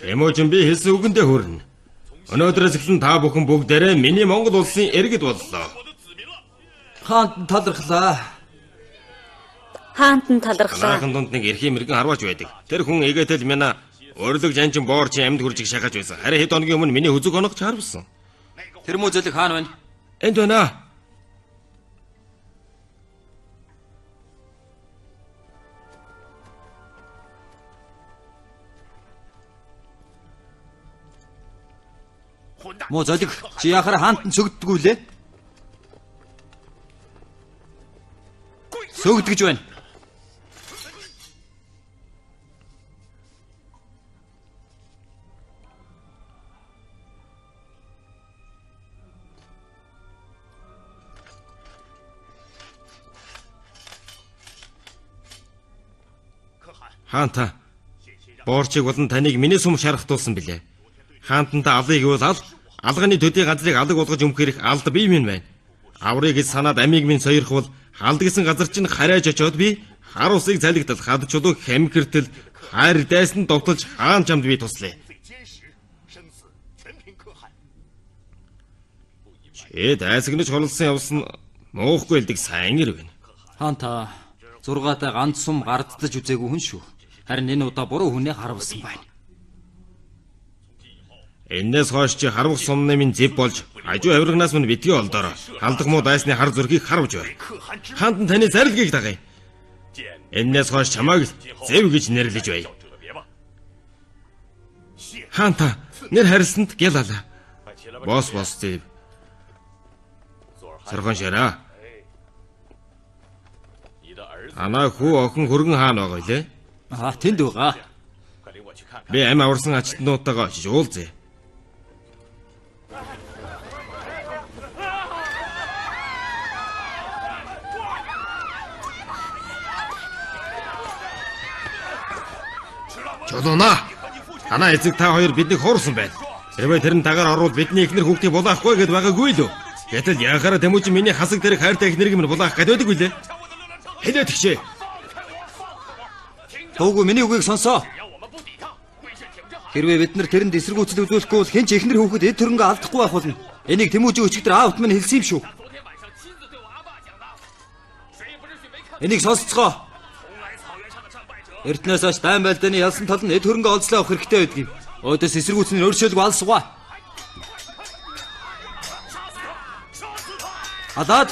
Тэмүжин, би хэлсэн үгэндээ хүрнэ. Өнөөдрөөс эхлэн та бүхэн бүгдээрээ миний Монгол улсын иргэд боллоо. Хаанд талархлаа. Хаант нь талархлаа. Манайхан дунд нэг эрхийн мэрэгэн харваач байдаг. Тэр хүн эгээтэл минь урилэг жанжин боорчин амьд хуржиг шахаж байсан. Харин хэд хоногийн өмнө миний хүзэг оногч харвсан. Тэр муу зөлөг хаана байна? Энд байна. Муу зөлөг чи яхаар хаант нь сөгддөггүй лээ? Сөгдгөж байна. Хаанта. Боорчиг болон таныг миний сүм шархтуулсан билээ. Хаантантай алыг гэвэл ал, алганы төдий газрыг алаг болгож өмхөрөх алд бие минь байна. Аврыг гэж санаад амийг минь сойрох бол халд гэсэн газар чинь харайж очиод би хар усыг залгидал хад чулуу хамхэртэл хайр дайсан довтолж хаан чамд би туслая. Чи дайсагнаж холсон явсан муухгүй элдэг сайн ир байна. Хаан та 6-тай ганц сум гардтаж үзээгүй хүн шүү. Харин энэ удаа буруу хүнээ харвасан байна. Энээс хойш чи харвах сумны минь зэв болж хажуу авирганаас минь битгий олдороо. Халдах муу дайсны хар зүрхийг харвж бай. Хаанд нь таны зарилгийг дагая. Энээс хойш чамайг зэв гэж нэрлэж бай. Хаан та нэр харьсанд гэл алаа. Бос бос зэв. Соргон шараа. Анаа хүү охин хөргөн хаана байгаа илээ? Аа, тэнд байгаа. Би амь аварсан ажилтнуудтайгаа очиж уулзъя. Чулууна. Танаа эцэг та хоёр биднийг хуурсан байна. Хэрвээ тэр нь тагаар орвол бидний эхнэр хүүхдийг булаахгүй гэд байгаагүй лөө. Гэтэл яхаараа Тэмүүжин миний хасаг дээрх хайртай эхнэрийг минь булаах гээд байдаг билээ. Хэлээд тэгшээ. Туугүй миний үгийг сонсоо. Хэрвээ бид нар тэрэнд эсэргүүцэл үзүүлэхгүй бол хэн ч эхнэр хүүхэд эд хөрөнгө алдахгүй байх болно. Энийг Тэмүүжин өчигдөр аавт минь хэлсэн юм шүү. Энийг сонсцгоо. Эртнээс хойш дайн байлдааны ялсан тал нь эд хөрөнгө олзлоо авах хэрэгтэй байдгийг. Өөдөөс эсэргүүцний өршөөлгүй алсгаа. Алаад.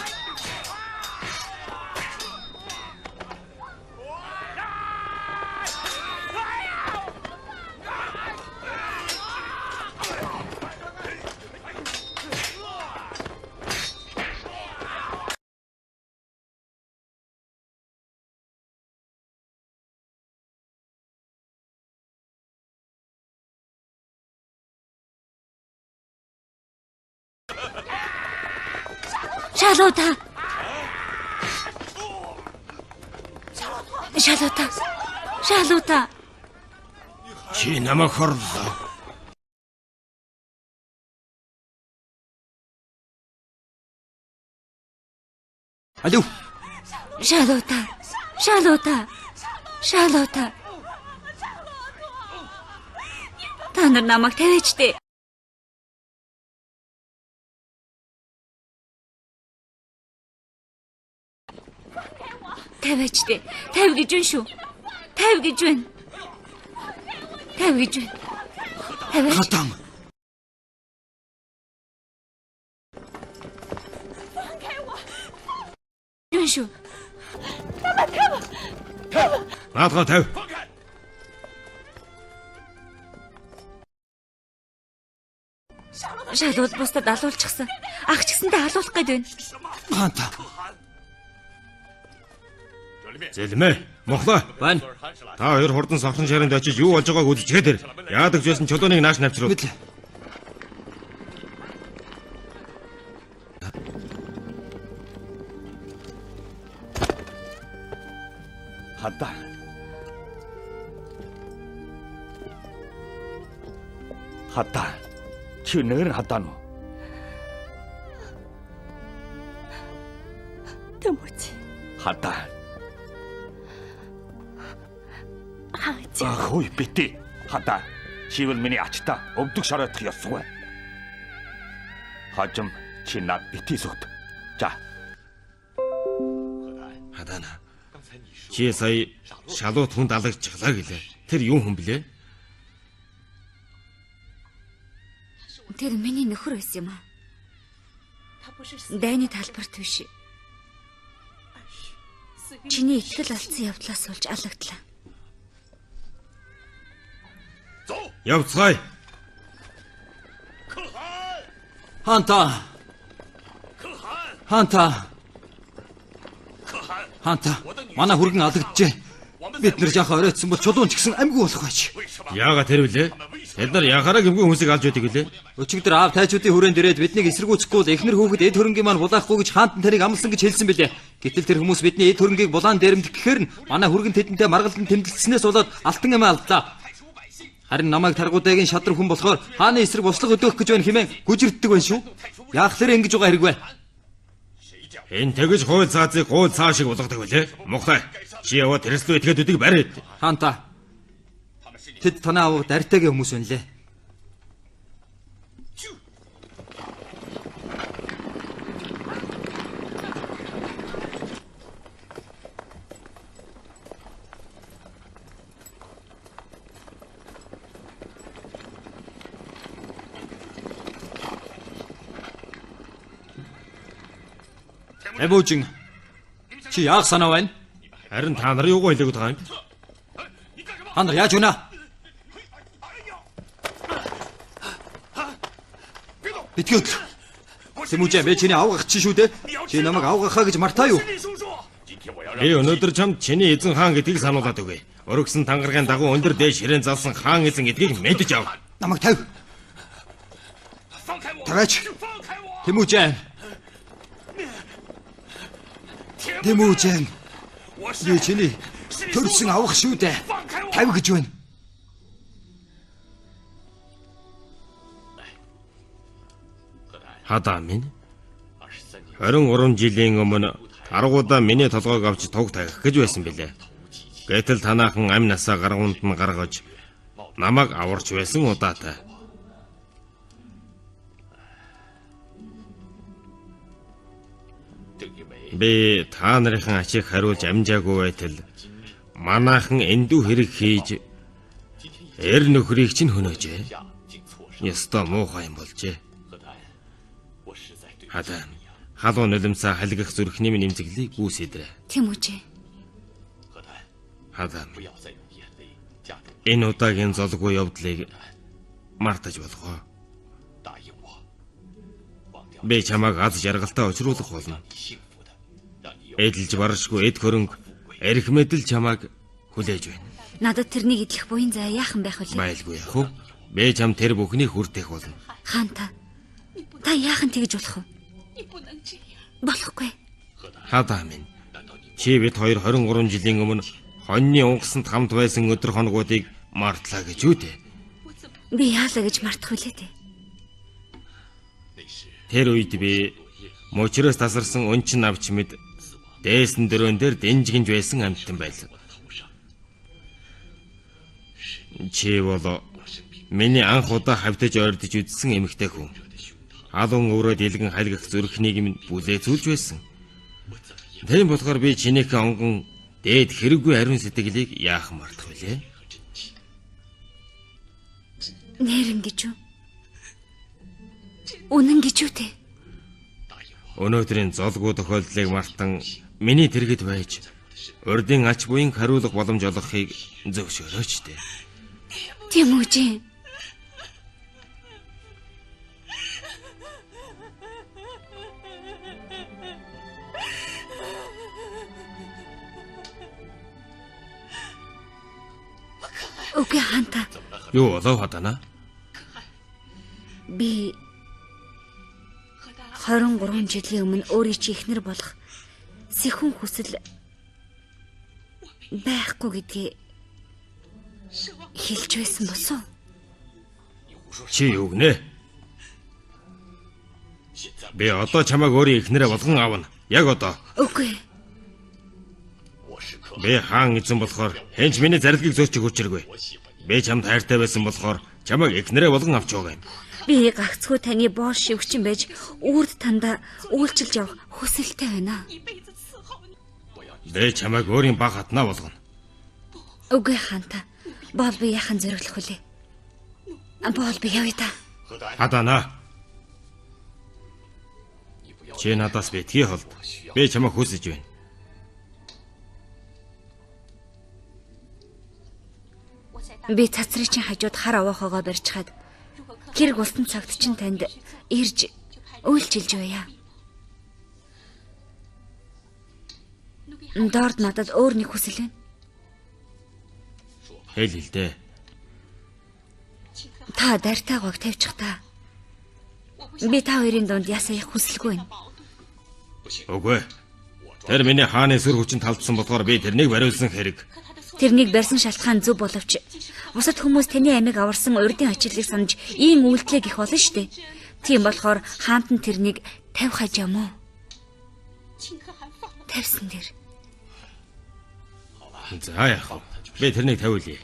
Шалуута. Шалуута. Шалуута. Чи намайг хорлоо. Алив. Шалуута. Шалуута. Шалуута. Та нар намайг тавиач дээ. Тавиач дээ. Тавь гэж байна шүү. Тавь гэж байна. Тавь гэж байна. Тавиач. Хатан. Байна шүү. Наадгаа тавь. Шалуул бусдад алуулчихсан. Ах ч гэсэндээ алуулах гээд байна. Хаан та. Зэлмээ. Мохлоо. Байна. Та хоёр хурдан сохрон шаранд очиж юу болж байгааг үзчихээд ир. Яадаг ч байсан чулууныг нааш навчруул. Мэдлээ. Хадаа. Хадаа. Чи нэр хадаа уу? Тэмүүч. Хадаа. Хаач. Ах хөөе бити. Хадаа. Чи бол миний ачтай өвдөг шороодох ёсгүй. Хожим чи над битгий сүгт. За. Хадана. Чи сая шалуут хүнд алагдчихлаа гэлээ. Тэр юу хүн блэ? Тэр миний нөхөр байсан юм аа. Дайны талбарт биш. Чиний итгэл алдсан явдлаас болж алагдлаа. Явцгаая. Ханта. Ханта. Ханта. Манай хүргэн алдагджээ. Бид нар жаахан оройтсон бол чулуун ч гэсэн амьгүй болох байж. Яагаад тэр вүлээ? Тэд нар яхаараа гэмгүй хүмүүсийг алж байдаг вүлээ? Өчигдөр аав тайчуудын хүрээнд ирээд биднийг эсэргүүцэхгүй бол эхнэр хүүхэд эд хөрөнгийн маань булаахгүй гэж хаантан таныг амласан гэж хэлсэн билээ. Гэтэл тэр хүмүүс бидний эд хөрөнгийг булаан дээрэмдэх гэхээр нь манай хүргэн тэдэнтэй маргалдан тэмдэглэснээс болоод алтан амиа алдлаа. Харин намайг таргуудагийн шадар хүн болохоор хааны эсрэг услах өдөөх гэж байна хэмээн гүжирддэг байна шүү. Яахлаар ингэж байгаа хэрэг вэ? Энэ тэгж хууль цаазыг гуйл цаа шиг болгодог вүлээ. Мухлай. Чи яваа тэрслүү этгээдүүдийг барь. Хаанта. Тэд танай авга дарьтайгийн хүмүүс байна лээ. Тэмүүжин чи яах санаа байна? Харин та нар юугаа хэлээгүүд байгаа юм? Та нар яаж байна? Битгий хөдөл. Тэмүүжин би чиний авгах чи шүү дээ. Чи намайг авгахаа гэж мартаа юу? Би өнөөдөр чамд чиний эзэн хаан гэдгийг сануулад өгье. Өргөсөн тангарагын дагуу өндөр дээш ширээн залсан хаан эзэн гэдгийг мэдэж ав. Намайг тавь. Тавиач. Тэмүүжин. Тэмүүжин. Би чиний төрсөн авах шүү дээ. Тавь гэж байна. Хадаа минь. 23 жилийн өмнө аргуудаа миний толгойг авч туг тавих гэж байсан билээ. Гэтэл танаахан амь насаа гаргуунд нь гаргаж намайг аварч байсан удаатай. Би та нарын ачийг хариулж амжаагүй байтал манаахан эндүү хэрэг хийж эр нөхрийг чинь хөнөөжээ. Ёстой муухай юм болжээ. Хадаа халуун нулимсаа халигах зүрхний минь эмзэглийг гүйцэдрээ. Тэмүүжээ. Хадаа минь. Энэ удаагийн золгүй явдлыг мартаж болох уу? Би чамайг аз жаргалтай учруулах болно. Эдэлж баршгүй эд хөрөнгө эрх мэдэл чамайг хүлээж байна. Надад тэрнийг эдлэх буян зай яахан байх вүлээ? Байлгүй яах вэ? Би чам тэр бүхнийг хүртэх болно. Хаанта. Та яахан тэгж болох вэ? Болохгүй. Хадаа минь. Чи бид хоёр 23 жилийн өмнө хоньны унгасанд хамт байсан өдөр хоногуудыг мартлаа гэж үү дээ. Би яалаа гэж мартах вүлээ дээ. Тэр үед би мөчрөөс тасарсан өнчин авч мэд дээсэн дөрөөн дээр дэнжгэнж байсан амьтан байлаа. Чи бол миний анх удаа хавтаж ойрдож үзсэн эмэгтэй хүн. Алуун өрөө дэлгэн халигах зүрхнийг минь бүлээцүүлж байсан. Тийм болохоор би чинийхээ онгон дээд хэрэггүй ариун сэтгэлийг яахан мартах вүлээ? Нэрэн гэж үү? Үнэн гэж үү те? Өнөөдрийн золгүй тохиолдлыг мартан миний тэргэд байж урдын ач буян хариулах боломж олгохыг зөвшөөрөөч дээ. Тэмүүжин. Үгүй хаанта. Юу болов хадана? Би 23 жилийн өмнө өөрийн чи эхнэр болох сэхэн хүсэл байхгүй гэдгийг хэлж байсан босуу. Чи юу гинэ? Би одоо чамайг өөрийн эхнэрээ болгон авна. Яг одоо. Үгүй. Би хаан эзэн болохоор хэн ч миний зарилгийг зөрчих хүчиргүй. Би чамд хайртай байсан болохоор Чамайг эхнэрээ болгон авч байгаа юм. Би гагцхүү таны боор шивгчин байж үрд танда үйлчилж явах хүсэлтэй байна. Би чамайг өөрийн баг хатнаа болгоно. Үгүй хаанта. Бол би яхан зориглох вүлээ? Бол би явъя та. Хадана. Чи надаас битгий холд. Би чамайг хүсэж байна. Би цацрын хажууд хар овоохоогоо барьчихад хэрэг улсан цагт чинь танд ирж үйлчилж байя. Дорд надад өөр нэг хүсэл байна. Хэл хэл дээ. Та дарьтаа гог тавьчих та. Би та хоёрын дунд яс аях хүсэлгүй байна. Үгүй. Тэр миний хааны сүр хүчин талдсан болохоор би тэрнийг бариулсан хэрэг. Тэрнийг барьсан шалтгаан зөв боловч бусад хүмүүс таны амийг аварсан урдын ачааллыг санаж ийм үйлдэлээ гих болно шүү дээ. Тийм болохоор хаант нь тэрнийг тавь хаж юм уу? Тавьсан дээр. За яах вэ? Би тэрнийг тавиулъя.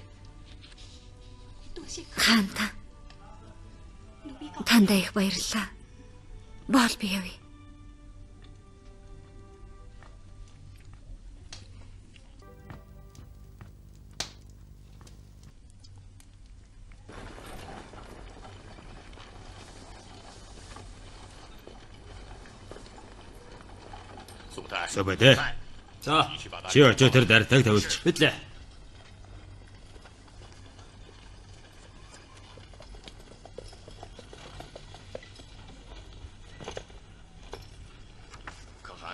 Хаанта. Тандаа их баярлалаа. Бол би явъя. Сүбэдэ. За, Чи очоо тэр дарьтайг тавиулчих. мэдлээ.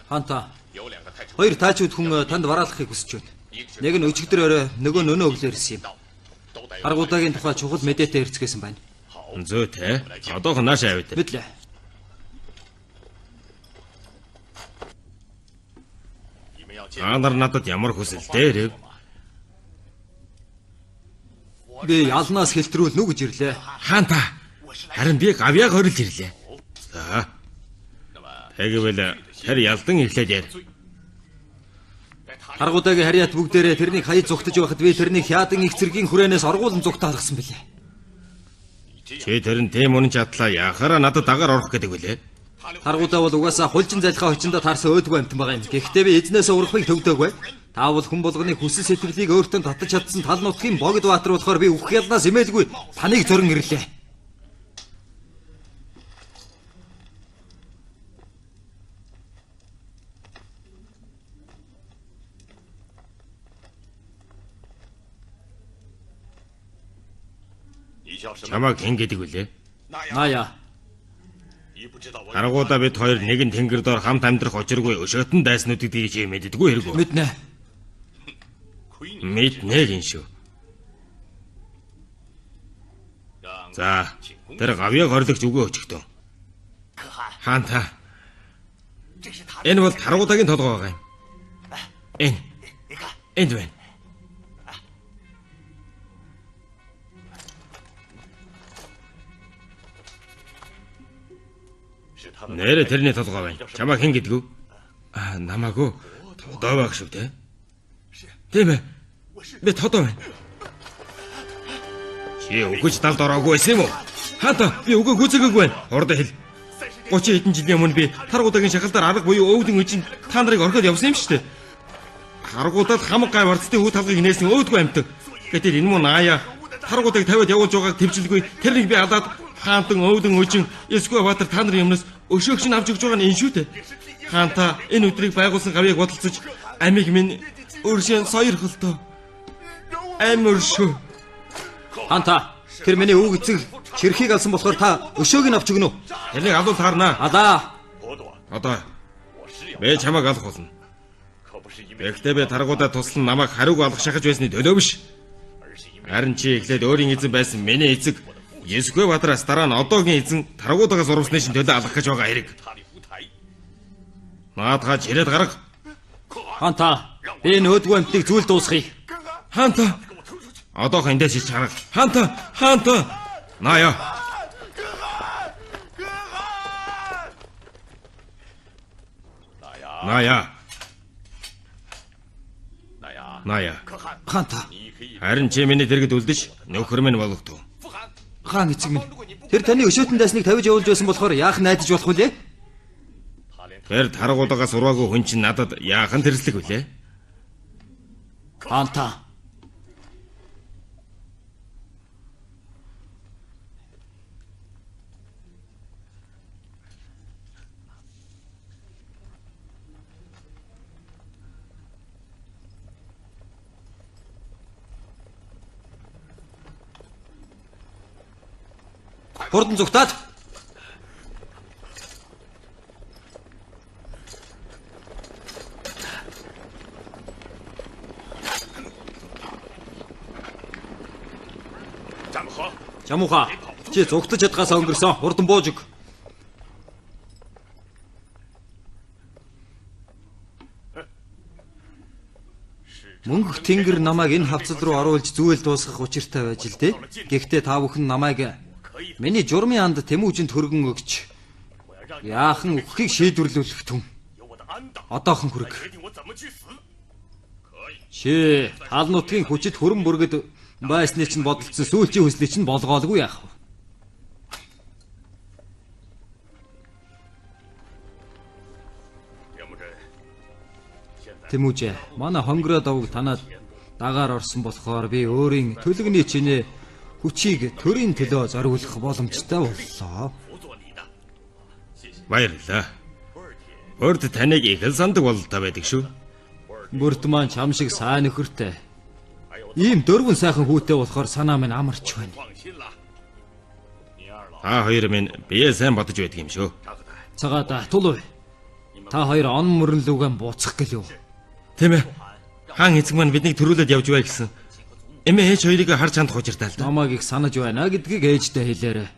Ханта. Хоёр таачууд хүн танд вараалахыг хүсэж байна. Нэг нь өчигдөр орой, нөгөө нь өнөө өглөө ирсэн юм. Аргуудаагийн тухай чухал мэдээтэй ирцгээсэн байна. Зүйтэй. Одоохон наашаа авид. Мэдлээ. Та нар надад ямар хүсэлтэй ирэв? Би ялнаас хэлтрүүлнэ үү гэж ирлээ. Хаанта. Харин би гавьяаг хорилж ирлээ. За. Тэгвэл тэр ялдан эхлээд яар. Харгуудаагийн харьяат бүгдээрээ тэрнийг хаяж зүгтэж байхад би тэрнийг хяадан их цэргийн хүрээнээс оргуулan зүгтаалгасан билээ. Чи тэр нь тийм үнэн чадлаа яхаараа надад дагаар орох гэдэг үлээ. Харгуудаа бол угаасаа хулжин залхаа очиндоо таарсан өөдгөө амтан байгаа юм. Гэхдээ би эзнээсээ урахыг төвдөөгүй. Та бол хүн болгоны хүсэл сэтгэлийг өөртөө татаж чадсан тал нутгийн богд баатар болохоор би үхэх ялнаас эмээлгүй таныг зорин ирлээ. Чамайг хэн гэдэг үлээ? Наяа. Харгуудаа бид хоёр нэгэн тэнгэр доор хамт амьдрах учиргүй өшөөтөн дайснууд гэдгийг чи мэддэггүй хэрэг үү? Мэднэ. Мэднэ гин шүү. За, тэр гавьяаг хорлогч үгүй өчигдөө. Хаанта. Энэ бол таргуудагийн толгой байгаа юм. Энэ. Энд байна. Нэрэ тэрний толгой байна. Чамайг хэн гэдгүү? Аа, намайг уу? Тодоо байх шүү дээ. Тийм ээ. Би тодоо байна. Чи үгэж далд ороогүй байсан юм уу? Хаанта, би үгүй гүйцээгээгүй байна. Хурдан хэл. 30 хэдэн жилийн өмнө би таргуудагийн шахалдаар арга буюу өвдөн үжин та нарыг орхиод явсан юм шүү дээ. Харгуудад хамаг гай варцдын хүү талгыг нээсэн өөдгүй амтан. Гэтэл энэ муу наая таргуудаг тавиад явуулж байгааг тэмцэлгүй тэрнийг би алаад хаантан өвдөн үжин Эсгүй Баатар та нарын өмнөөс өшөөгч нь авч өгч байгаа нь энэ шүү дээ. Хаанта энэ өдрийг байгуулсан гавьяаг бодолцож амийг минь өршөөн сойрхолтоо. Ам өршөө. Ханта, тэр миний өвөг эцэг чирхийг алсан болохоор та өшөөг нь авч өгнө үү? Тэрнийг алуул таарнаа. Алаа. Одоо би чамайг алах болно. Гэхдээ би таргуудаа туслан намайг хариуг алах шахаж байсны төлөө биш. Харин чи эхлээд өөрийн эзэн байсан миний эцэг Есүгэ Баатараас дараа нь одоогийн эзэн таргуудаагаас урамсны шин төлөө алах гэж байгаа хэрэг. Наадхаа чирээд гарга. Ханта, би энэ өөдгөө амтныг зүйл дуусгая. Хаанта. Одоохон эндээс шилж гарга. Хаанта, хаанта. Наяа. Наяа. Наяа. Ханта, Харин чи миний дэргэд үлдэж нөхөр минь болгохдоо. Хаан эцэг минь. Тэр таны өшөөтөн дайсныг тавьж явуулж байсан болохоор яах найдаж болох вүлээ? Тэр таргуулагаас ураагүй хүн чинь надад яахан тэрслэх вүлээ? Хаанта. Хурдан зүгтаад. Жамуха, чи зүгтаж чадхаас өнгөрсөн. Хурдан бууж өг. Мөнгөх тэнгэр намайг энэ хавцал руу оруулж зүйл дуусгах учиртай байж л дээ. Гэхдээ та бүхэн намайг миний журмын анд Тэмүүжинд хөргөн өгч яахан үхэхийг шийдвэрлүүлэх түн. Одоохон хүрэг. Чи тал нутгийн хүчит хөрөн бүргэд байсны чинь бодолцсон сүүлчийн хүслийг чинь болгоолгүй яах вэ? Тэмүүжээ, манай хонгороо давг танаад дагаар орсон болохоор би өөрийн төлөгний чинээ хүчийг төрийн төлөө зориулах боломжтой боллоо. Баярлалаа. Бүрд таныг их л сандаг бололтой байдаг шүү. Бүрд маань чам шиг сайн нөхөртэй. Ийм дөрвөн сайхан хүүтэй болохоор санаа минь амарч байна. Та хоёр минь бие сайн бодож байдаг юм шүү. Цагаада тулуй. Та хоёр он мөрөн лүүгэн бууцах гэлөө. Тийм ээ. Хаан эцэг маань биднийг төрүүлээд явж бай гэсэн. Эмээ ээж хоёрыг харж хандах учиртай л да. Намайг их санаж байна гэдгийг ээждээ хэлээрэй.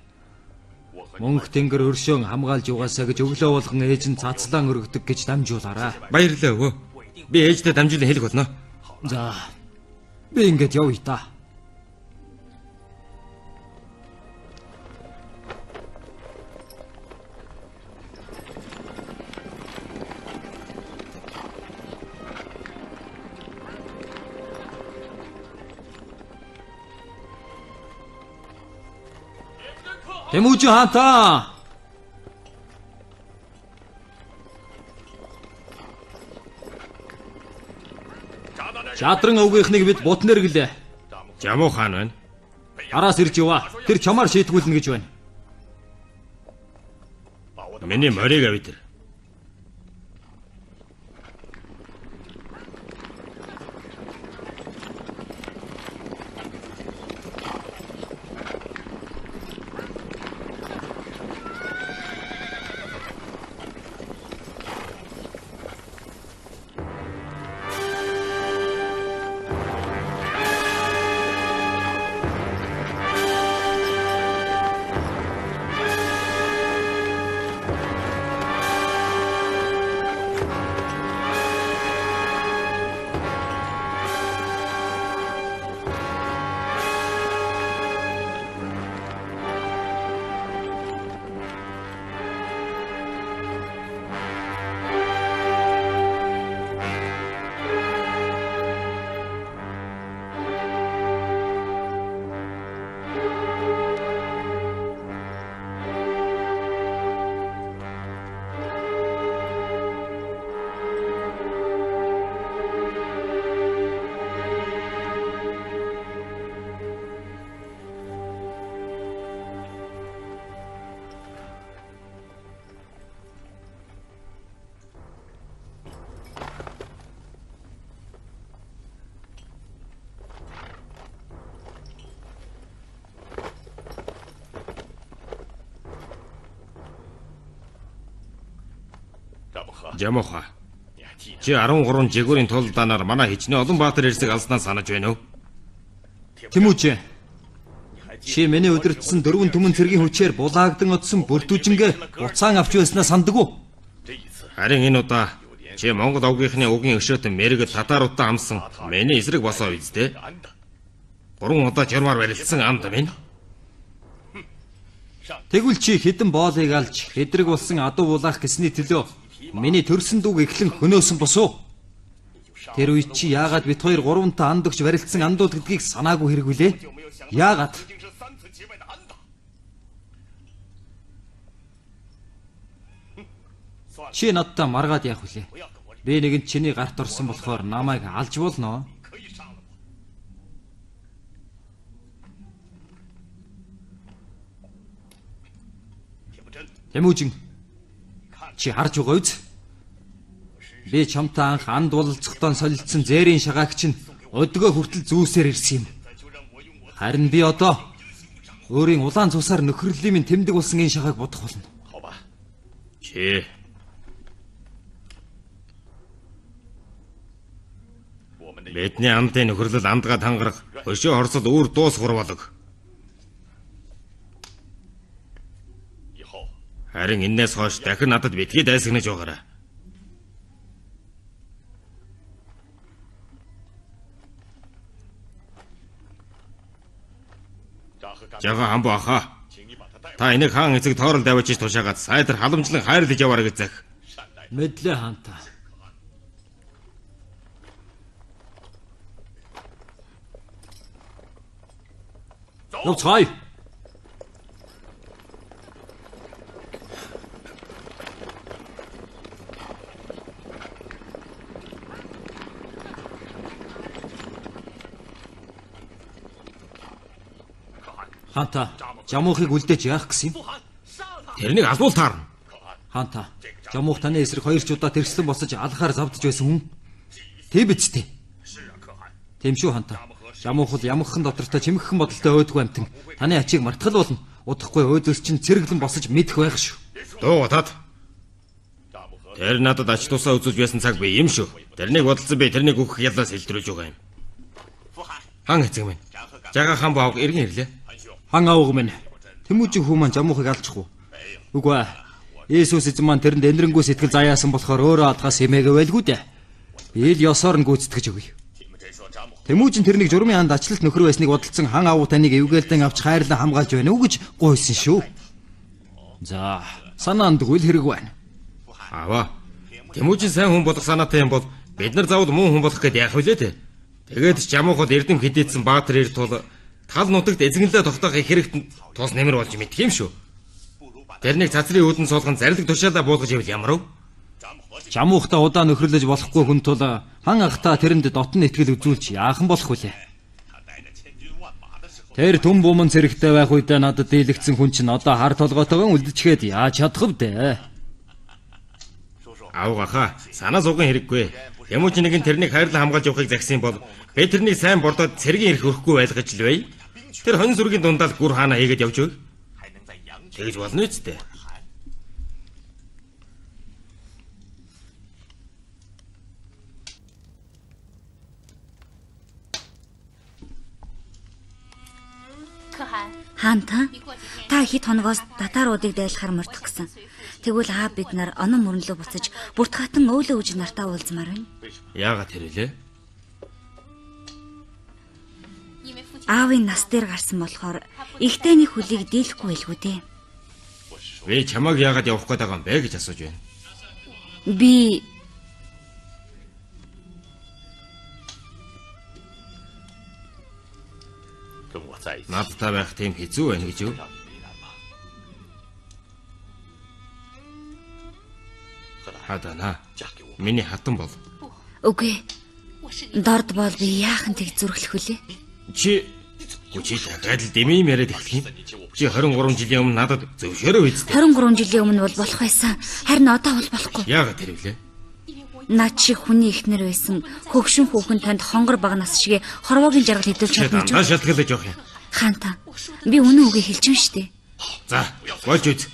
Мөнх тэнгэр өршөөн хамгаалж угаасаа гэж өглөө болгон ээж нь цацлаан өргөдөг гэж дамжуулаарай. Баярлалаа өвөө. Би ээждээ дамжуулан хэлэх болно. За. Би ингээд явъя та. Тэмүүжин хаантаа. Жадран өвгийнхнийг бид бутнэр гэлээ. Жамуу хаан байна. Араас ирж яваа. Тэр чамаар шийтгүүлнэ гэж байна. Миний морийг авъя тэр. Жамуха. Чи 13 жигүүрийн тулдаанаар манай хичнээн олон баатар ирсэг алснаа санаж байна уу? Тэмүүжин. Чи миний удирдсан дөрвөн түмэн цэргийн хүчээр булаагдан одсон бүртүүжингээ буцаан авч байснаа сандаг уу? Харин энэ удаа чи Монгол овгийнхны угийн өшөөтөн мэрэгэл татааруудтай амсан миний эсрэг босоо үсттэй. 3 удаа журмаар барилцсан амд минь. Тэгвэл чи хэдэн боолыг алж хэдрэг болсон адуу булаах гэсний төлөө миний төрсөн дүүг эхлэн хөнөөсөн босуу. Тэр үед чи яагаад бит хоёр гурвантай анд өгч барилцсан андууд гэдгийг санаагүй хэрэг билээ? Яагаад? Чи надтай маргаад яах вүлээ? Би нэгэнт чиний гарт орсон болохоор намайг алж болно. Тэмүжин, чи харж байгаа үз? Би чамтай анх анд уулзахдаа солилцсон зээрийн шагаагч нь өдгөө хүртэл зүүсээр ирсэн юм. Харин би одоо өөрийн улаан цусаар нөхрөлийн минь тэмдэг болсон энэ шагааг бодох болно. Чи Бидний андын нөхөрлөл андгаа тангарах хөшөө хорсол үүр дуус хурвалаг. Харин энээс хойш дахин надад битгий дайсагнаж байгаарай. Жага хамбу ахаа. Та энийг хаан эцэг тоорол даваач тушаагаад сайтар халамжлан хайрлаж яваарай гэж зах. Мэдлээ хаанта. Явцгаая. Хаанта, жамуухыг үлдээж яах гэсэн юм? Тэрнийг албуул таарна. Хаанта, жамуух таны эсрэг хоёр ч удаа тэрслэн босож алхаар завдж байсан хүн. Тийм биз дээ. Тийм шүү хаанта. Жамуух бол ямагхан дотортой чимэгхэн бодолтой өөдгөө амтан. Таны ачийг мартах л болно. Удахгүй өөдөөс чинь цэргэлэн босож мэдэх байх шүү. Дуу татад. Тэр надад ач тусаа үзүүлж байсан цаг би юм шүү. Тэрнийг бодолцсон би тэрнийг өөхөх яллаас илтрүүлж байгаа юм. Хаан эцэг минь. Жага хаан боог эргэн ирлээ. Хан авга минь. Тэмүүжин хүү маань жамуухыг алчих уу? Үгүй ээ. Иесус эзэн маань тэрэнд энэрэнгүй сэтгэл заяасан болохоор өөрөө алхаас эмээгээ байлгүй дээ. Би л ёсоор нь гүйцэтгэж өгье. Тэмүүжин тэрнийг журмын ханд ачлалт нөхөр байсныг бодолцсон хан авуу таныг эвгээлдэн авч хайрлан хамгаалж байна уу гэж гуйсан шүү. За, санаандгүй л хэрэг байна. Аваа. Тэмүүжин сайн хүн болох санаатай юм бол бид нар заавал муу хүн болох гээд яах вүлээ те. Тэгээд ч жамуух бол эрдэм хидээдсэн баатар эр тул тал нутагт эзэгнэлээ тогтоох их хэрэгт тус нэмэр болж мэдх юм шүү. Тэрнийг цацрын үүдэн суулган зарлиг тушаалаа буулгаж ивэл ямар вэ? Жамуухтай удаан нөхөрлөж болохгүй хүн тул хан ахта тэрэнд дотн итгэл үзүүлж яахан болох вүлээ? Тэр түн буман цэрэгтэй байх үедээ надад дийлэгдсэн хүн чинь одоо хар толгойтойгоо үлдчихэд яаж чадах вэ? Авгахаа санаа зовгон хэрэггүй. Ямууч нэгэн тэрнийг хайрлан хамгаалж явахыг загсан бол би тэрнийг сайн бордоод цэргийн эрх өрөхгүй байлгаж л бай. Тэр хонь сүргийн дундаа л гүр хаана хийгээд явж өг. Тэгж болно үсттэй. Хаанта та хэд хоногоос татааруудыг дайлахаар мордох гэсэн. Тэгвэл аа бид нар онон мөрөнлөө буцаж бүрт хатан өөлөө үжи нартаа уулзмаар байна. Яагаад тэр вүлээ? Аавын нас дээр гарсан болохоор ихтэйний хөлийг дийлэхгүй байлгүй дээ. Би чамайг яагаад явах гээд байгаа юм бэ гэж асууж байна. Би Надтай байх тийм хэцүү байна гэж юу? Хадана. Миний хатан бол. үгүй. Дорд бол би яахан тэг зүрхлэх вүлээ? Чи чи дахиад л дэмий юм яриад эхлэх юм. Чи 23 жилийн өмнө надад зөвшөөрөө үсттэй. 23 жилийн өмнө бол болох байсан. Харин одоо бол болохгүй. Яагаад тэр вүлээ? Над шиг хүний эхнэр байсан хөгшин хүүхэн танд хонгор баг нас шигэ хорвоогийн жаргал хэдүүлж Чи чадна гэж дандаа үү? шалтгаалж явах юм. Хаанта. Би үнэн үгийг хэлж байна штэ. За, болж үз.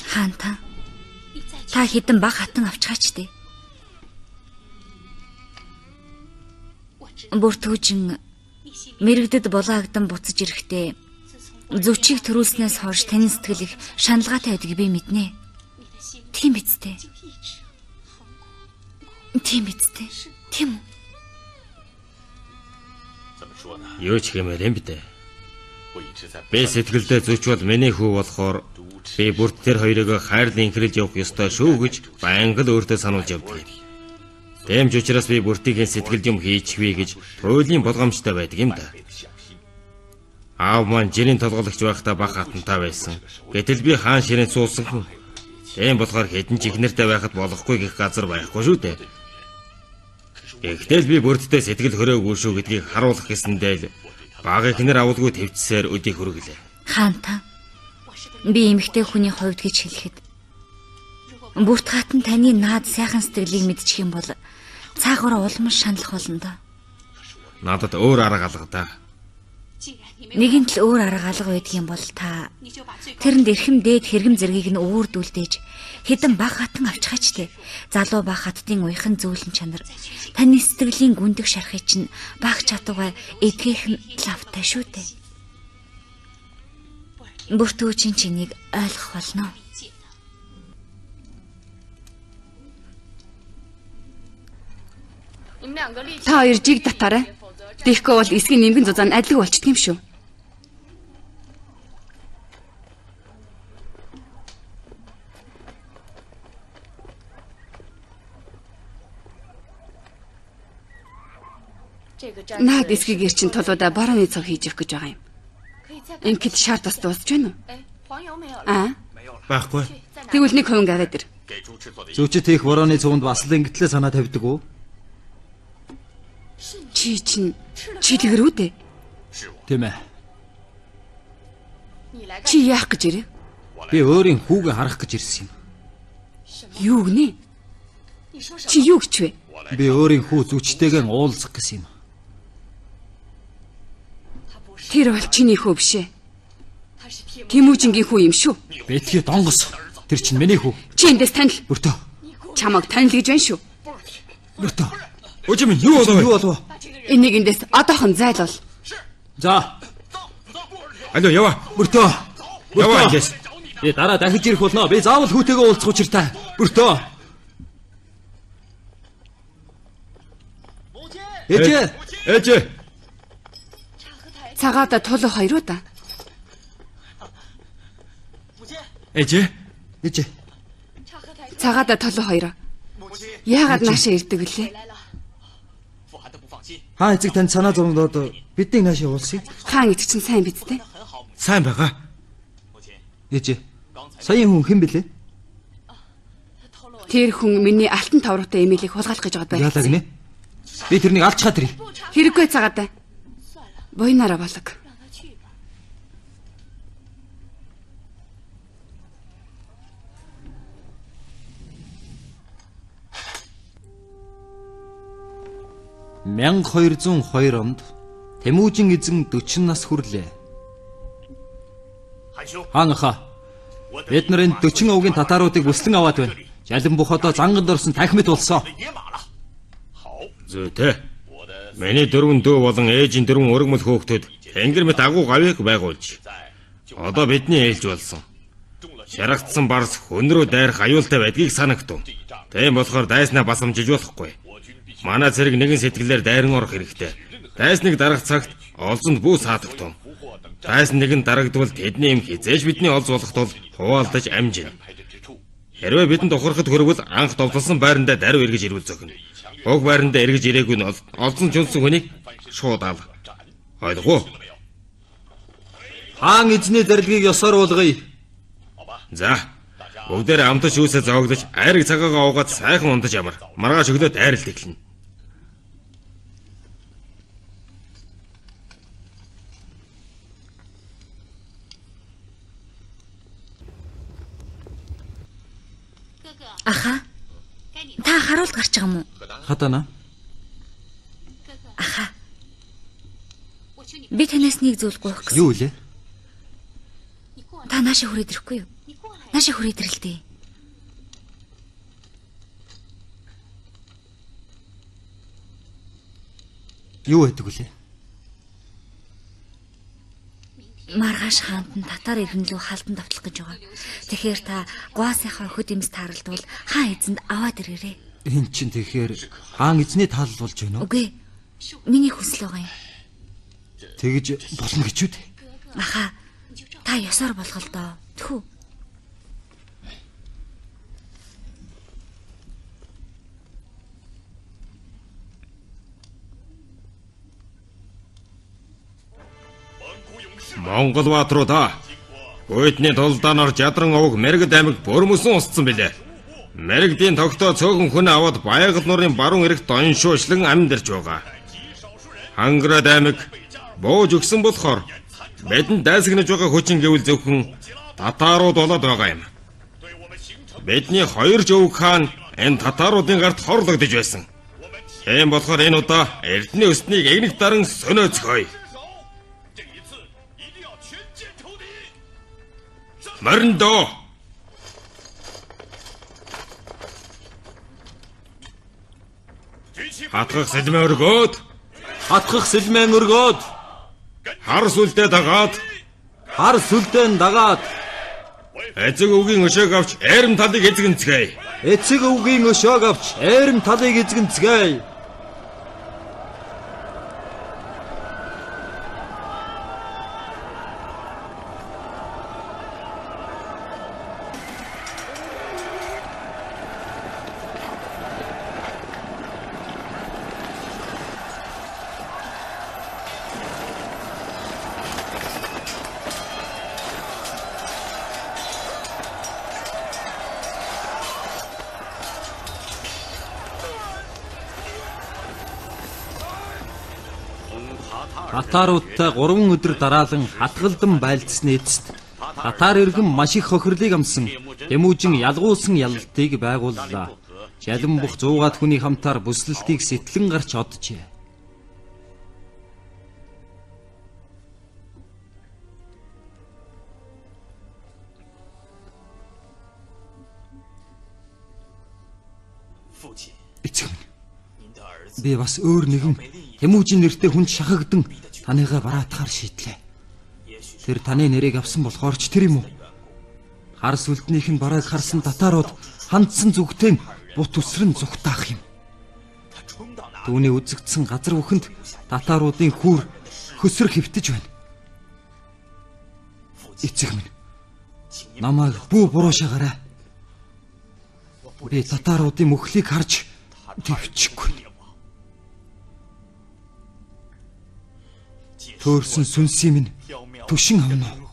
Хаанта. Та хідэн баг хатан авчгаач дээ. Бүртгүүжин мэрэгдэд булаагдан буцаж ирэхдээ зүчийг төрүүлснээс хойш таны сэтгэл их шаналгаатай байдгийг би мэднэ. Тийм биз дээ. Тийм биз дээ. Тийм үү? Юу ч хэмээр юм бэ? Би сэтгэлдээ зүч бол миний хүү болохоор би бүрт тэр хоёрыг хайрлан инхрийлж явах ёстой шүү гэж байнга л өөртөө сануулж явдаг юм. Тийм ч учраас би бүртийн сэтгэлд юм хийчихвээ гэж туйлын болгоомжтой байдаг юм да. Аав маань жирийн толгойлогч байхдаа баг хатантай байсан. Гэтэл би хаан ширээнд суусан хүн. Тийм болохоор хэдэн ч ихнэртэй байхад болохгүй гэх газар байхгүй шүү дээ. Гэхдээ л би бүрддээ сэтгэл хөрөөгүй шүү гэдгийг харуулах гэсэндээ л баг ихнэр авалгүй твцсээр өдийг хүргэлээ. Хаанта. Би эмэгтэй хүний хувьд гэж хэлэхэд бүрт хатан таны наад сайхан сэтгэлийг мэдчих юм бол цаагаараа улам шаналх болно доо. Надад өөр арга алга да. Нэгэнт л өөр арга алга байдаг юм бол та тэрэнд эрхэм дээд хэрэгэм зэргийг нь үүрдүүлдэж хэдэн баг хатан авчихаач тэ. Залуу баг хаттын уяхан зөөлөн чанар таны сэтгэлийн гүндэх шархыг чинь баг чадваа эдгэх нь лавтай шүү дээ. Бүртүүчин чинийг ойлгох болно. Та хоёр жиг татаарай. Тэгэхгүй бол эсгийн нэмгэн зузаан адилг болчдөг юм шүү. Наад эсгийгээр чинь тулуудаа барууны цов хийж өгөх гэж байгаа юм. Ингээд шар тус дуусч байна уу? Аа. Байхгүй. Тэгвэл нэг хувин аваад ир. Зүүчит хийх борооны цуванд бас л ингэтлээ санаа тавьдаг уу? Чи чинь чилгэрүү дээ. Тийм ээ. Чи яах гэж ирэв? Би өөрийн хүүгээ харах гэж ирсэн юм. Юу гинэ? Чи юу гэж вэ? Би өөрийн хүү зүүчтэйгээ уулзах гэсэн юм. Тэр бол чиний хүү биш ээ. Тэмүүжингийн хүү юм шүү. Бэтгий донгос. Тэр чинь миний хүү. Чи эндээс танил. Бүртөө. Чамайг танил гэж байна шүү. Бүртөө. Өжи минь юу болов? Юу болов? Энийг эндээс одоохон зайлуул. За, Алло яваа. бүртөө. Яваа эндээс. Би дараа дахиж ирэх болно. Би заавал хүүтэйгээ уулзах учиртай. Бүртөө. Ээжээ. Ээжээ. Цагаада тулуу хоёроо да. Ээжээ. Ээжээ. Цагаада тулуу хоёроо. Яагаад наашаа ирдэг вүлээ? Хаан эцэг танд санаа зовлоод бидний наашаа уулзъя. Хаан эцэг чинь сайн биз дээ. Сайн байгаа. Ээжээ. Саяын хүн хэн бэлээ? Тэр хүн миний алтан тавруутай эмээлийг хулгайлах гэж байгаад Яалаа байна. гинэ? Би тэрнийг алчхаад ирье. Хэрэггүй цагаада. Буйнараа болог. — 1202 онд Тэмүүжин эзэн 40 нас хүрлээ. Хаан ахаа, бид нар энэ 40 овгийн татааруудыг бүслэн аваад байна. Жалан бухадаа занганд орсон тахимт болсон. Зүйтэй. Миний дөрвөн дүү болон ээжийн дөрвөн өргөмөл хөөгтөд тэнгэр мэт агуу гавьяг байгуулж. Одоо бидний ээлж болсон. Шарагдсан барс хүн рүү дайрах аюултай байдгийг санагтав. Тийм болохоор дайснаа бас амжиж болохгүй. Манай цэрэг нэгэн сэтгэлээр дайран орох хэрэгтэй. Дайсныг дарах цагт олзонд бүү саадагтав. Дайсан нэгэн дарагдвал тэдний юм хизээж бидний олз болох тул хуваалдаж амжина. Хэрвээ бидэнд ухрахад хөрвөл анх довлосон байрандаа даруй эргэж ирвэл зохино. Уг байрандаа эргэж ирээгүй нь олзон чунсан хүнийг шууд ал. Ойлгов уу? Хаан эзний зарилгийг ёсоор уулгая. За. Бүгдээр амтаж шүүсээ зооглож, айраг цагаагаа уугаад сайхан унтаж ямар. Маргааш өглөө дайралт эхэлнэ. Аха. Та харуулд гарч байгаа юм уу? Хатана. Аха. Би танаас нэг зүйл гуйх гэсэн. Юу вэ? Та наашаа хүрээд ирэхгүй юу? Наашаа хүрээд ирэл дээ. Юу байдаг вүлээ? Маргааш хаант нь татар иргэн лүү халдан давтлах гэж байгаа. Тэгэхээр та гуасынхаа охид эмс тааралдвал хаан эзэнд аваад ирээрэй. Эн чинь тэгэхээр хаан эзний таалал болж байна уу? Үгүй. Миний хүсэл байгаа юм. Тэгж болно гэж үү? Аха. Та ёсоор болгол доо. Тэхүү. Монгол баатруудаа Гуйтны тулдаанаар Жадран овог Мэргэд аймаг бөрмөсөн устсан билээ. Мэргэдийн тогтоо цөөхөн хүн аваад байгаль нуурын баруун эрэгт доншуучлан амьдарч байгаа. Ханград аймаг бууж өгсөн болохоор бидэнд дайсагнаж байгаа хүчин гэвэл зөвхөн татаарууд болоод байгаа юм. Бидний хоёр жөвг хаан энэ татааруудын гарт хорлогдож байсан. Тийм болохоор энэ удаа Эрдэнэ өснийг эгнэг даран сөнөөцгөөе. Мориндоо. Хатгах сэлмээ өргөөд, Хатгах сэлмэн өргөөд, хар сүлдээ дагаад, хар сүлдэн дагаад, эцэг өвгийн өшөөг авч эрм талыг эзэгнцгээе. Эцэг өвгийн өшөөг авч эрм талыг эзэгнцгээе. Татааруудтай 3 өдөр дараалан хатгалдан байлдсаны эцэст татаар иргэн маш их хохирлыг амсан Тэмүүжин ялгуулсан ялалтыг байгууллаа. Жалин бух 100-аад хүний хамтаар бүслэлтийг сэтлэн гарч оджээ. Эцэг минь. Би бас өөр нэгэн Тэмүүжин нэртэй хүнд шахагдан таныгаа бараатахаар шийдлээ. Тэр таны нэрийг авсан болохоор ч тэр юм уу? Хар сүлднийх нь барааг харсан татаарууд хандсан зүгтэн бут үсрэн зүгтаах юм. Түүний үзэгдсэн газар бүхэнд татааруудын хүүр хөсөр хэвтэж байна. Эцэг минь, намайг бүү буруу шагараа. Би татааруудын мөхлийг харж төвчихгүй. Төөрсөн сүнсийн минь түшин авна уу?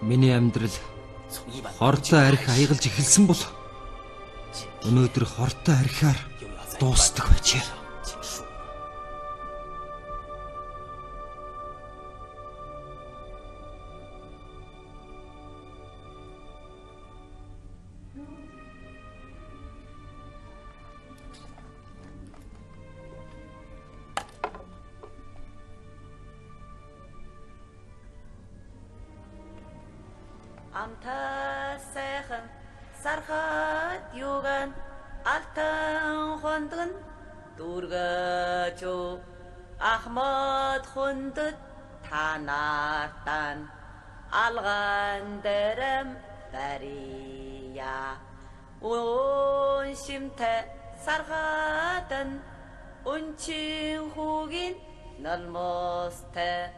Миний амьдрал хортой архи аягалж эхэлсэн бол өнөөдөр хортой архиар дуустдаг байжээ. Амтаа сайхан сархат юган алтан хондгон дүүргэж Ахмад хүндэт та нартан алган дэрэм бария Үншимтэй сархатан үнчин хүүгийн нулмостой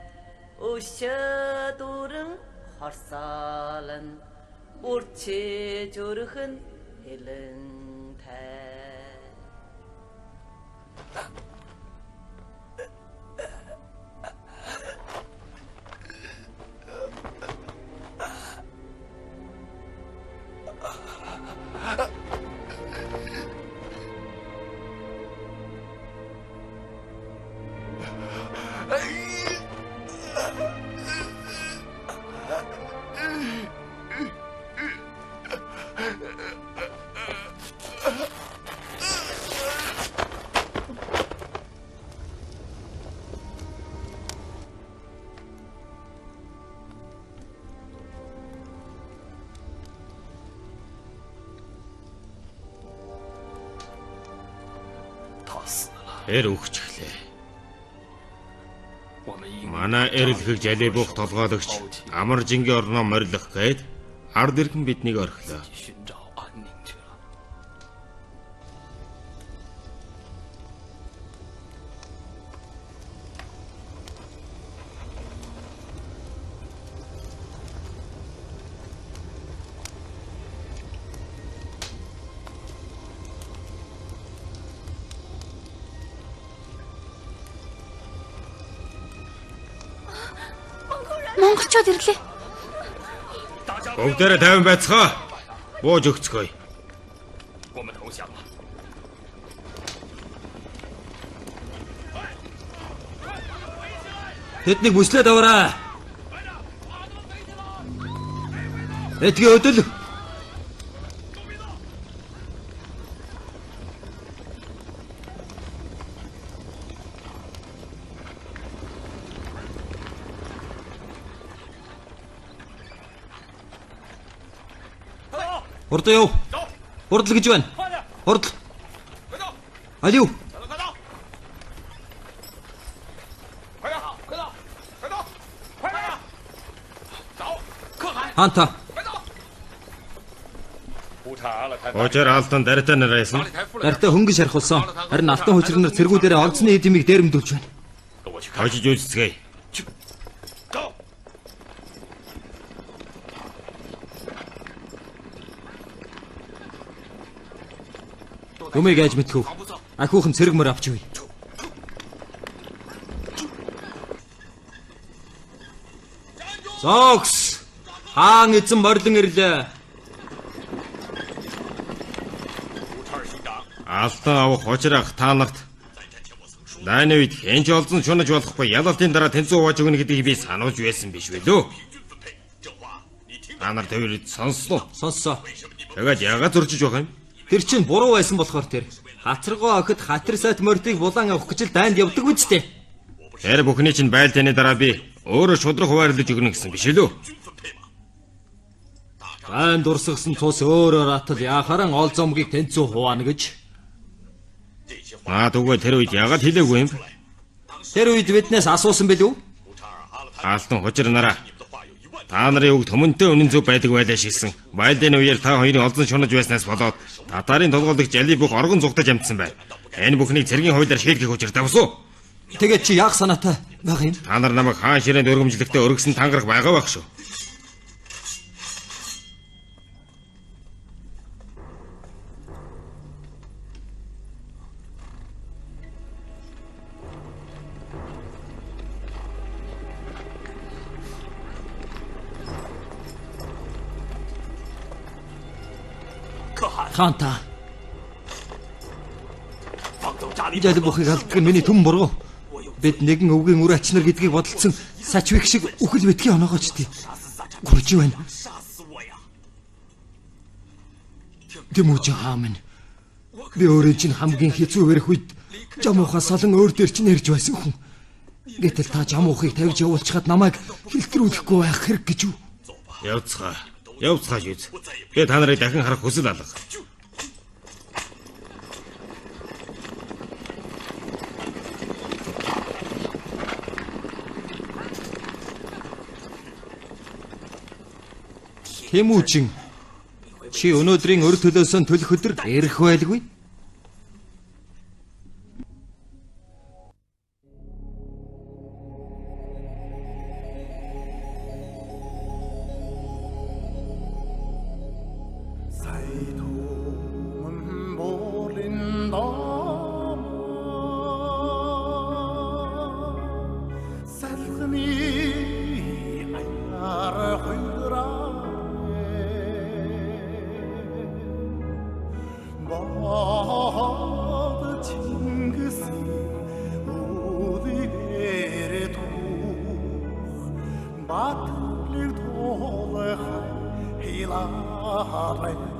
өшөө дүүрэн хорсоолн үрчиж өрхөн хилэнтэй. Тэр өгчихлээ. Манай эрэлхэг жалибух толгойлогч амар жингийн орноо морилох гээд ард иргэн биднийг орхилоо. Монголчууд ирлээ. Бүгдээрээ тайван байцгаа. Бууж өгцгөөе. Тэднийг бүслээд аваарай. Этгээ өдөл. Хурдан яв. Хурдл гэж байна. Хурдл. Алив. Ханта. Уучаар алтан даритай нарайсан. Дартай хөнгөн шархуулсан. Харин алтан хүчрэнээр цэргүүдээрээ олзны эд юмыг дээрэмдүүлж байна. Хожиж үзцгээе. Юмыг яаж мэдхүү? Ахиухан цэрэг мөр авч үе. Зогс. Хаан эзэн морилон ирлээ. Алтан авах хожрах та нарт дайны үед хэн ч олзон шунаж болохгүй ялалтын дараа тэнцүү хувааж өгнө гэдгийг би сануулж байсан биш вэ лөө? Та нар тэрийг сонслоо. Сонссоо. Тэгээд яагаад зөрчиж байгаа юм? Тэр чинь буруу байсан болохоор тэр хацаргоо охид хатар сайт мордыг булан авах гэж л дайнд явдаг үсттэй. Тэр бүхний чинь байлдааны дараа би өөрөө шудраг хуваарлаж өгнө гэсэн биш үү? Дайнд урсгасан цус өөрөөр атал яхааран ол зомгийг тэнцүү хуваана гэж. Наа түгвэл тэр үед яагаад хэлээгүй юм? Тэр үед биднээс асуусан билүү? Алтан хужир нараа. Та нарын үг төмөнтэй үнэн зөв байдаг байлаа шигсэн. Байлдааны үеэр та хоёрын олзон шунаж байснаас болоод татарын толгойлогч жали бүх оргон зугтаж амтсан байна. Энэ бүхнийг цэргийн хуулиар шийдэхийг учиртай босуу. Тэгээд чи яах санаатай байгаа юм? Та нар намайг хаан ширээнд өргөмжлөхтэй өргөсөн тангарах байгаа байх шүү. Хаанта. Жали бухыг алддаг нь миний түн буруу. Бид нэгэн өвгийн үр ачнар гэдгийг бодолцсон сачвик шиг үхэл битгий оноогооч тий. Гурж байна. Тэмүүжин хаа минь. Би өөрийн чинь хамгийн хэцүү барих үед жамуухаас салан өөр дээр чинь ирж байсан хүн. Гэтэл та жамуухыг тавьж явуулчихад намайг хилтрүүлэхгүй байх хэрэг гэж үү? Явцгаа. Явцгаа шүүз. Би та нарыг дахин харах хүсэл алга. Тэмүүжин чи өнөөдрийн өр төлөөсөн төлөх өдөр ирэх байлгүй. Батлыг туулах хилаарэ.